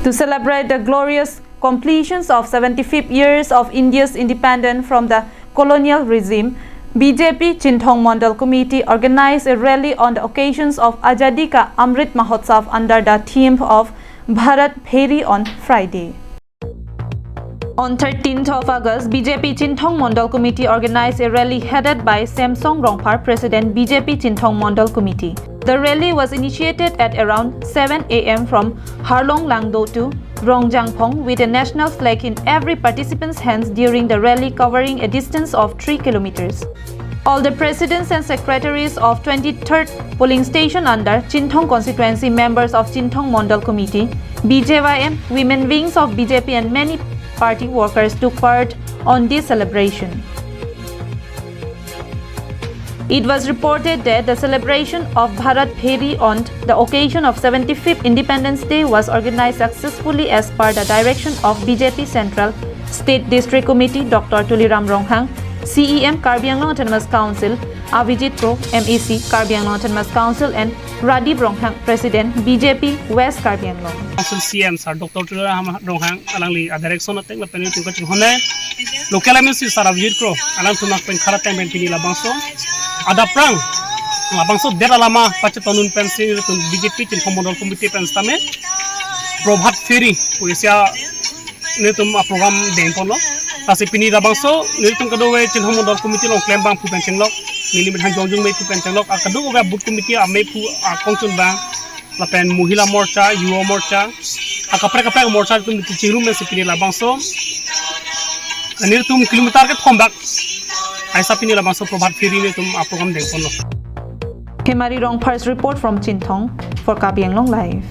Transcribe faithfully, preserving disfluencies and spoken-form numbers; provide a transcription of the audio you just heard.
To celebrate the glorious completions of seventy-fifth years of India's independence from the colonial regime, B J P Chinthong Mandal Committee organized a rally on the occasions of Azadi Ka Amrit Mahotsav under the theme of Bharat Pheri on Friday. On thirteenth of August, B J P Chinthong Mandal Committee organized a rally headed by Samsung Rongphar, President, B J P Chinthong Mandal Committee. The rally was initiated at around seven a m from Harlong Langdo to Rongjangphong, with a national flag in every participant's hands during the rally covering a distance of three kilometers. All the presidents and secretaries of twenty-third polling station under Chinthong constituency, members of Chinthong Mandal Committee, B J Y M, women wings of B J P and many party workers took part on this celebration. It was reported that the celebration of Bharat Pheri on the occasion of seventy-fifth Independence Day was organized successfully as per the direction of B J P Central State District Committee, Doctor Tuliram Ronghang, C E M Karbi Anglong Autonomous Council, Avijit Kro, M A C Karbi Anglong Autonomous Council, and Radip Ronghang, President, B J P West Karbi Anglong. Council C M sir Doctor Tuliram Ronghang alangli a direction ateng lapen nelitum kachinghon, local M A C sir Avijit Kro, alangtum nangpengkhara ateng pen pini labangso adap prang, labangso det alama pachetonun pensi nelitum B J P Chinthong Mandal Committee pen sitame Prabhat Pheri pu isi a nelitum a program dengponlo. Lasi pini labangso nelitum kadokave Chinthong Mandal Committee along klembangphu pen chenglok, neli methang jongjung mephu pen chenglok, a kadokave a booth committee amephu akongchunbang, lapen Mohila Morcha, Yuva Morcha, akaprek kaprek morcha atum chingrum pensi pini labangso nelitum kilometer kethom bak aisa pini labangso Prabhat Pheri nelitum a program dengponlo. Hemari Rongphar's report from Chinthong for Karbi Anglong Live.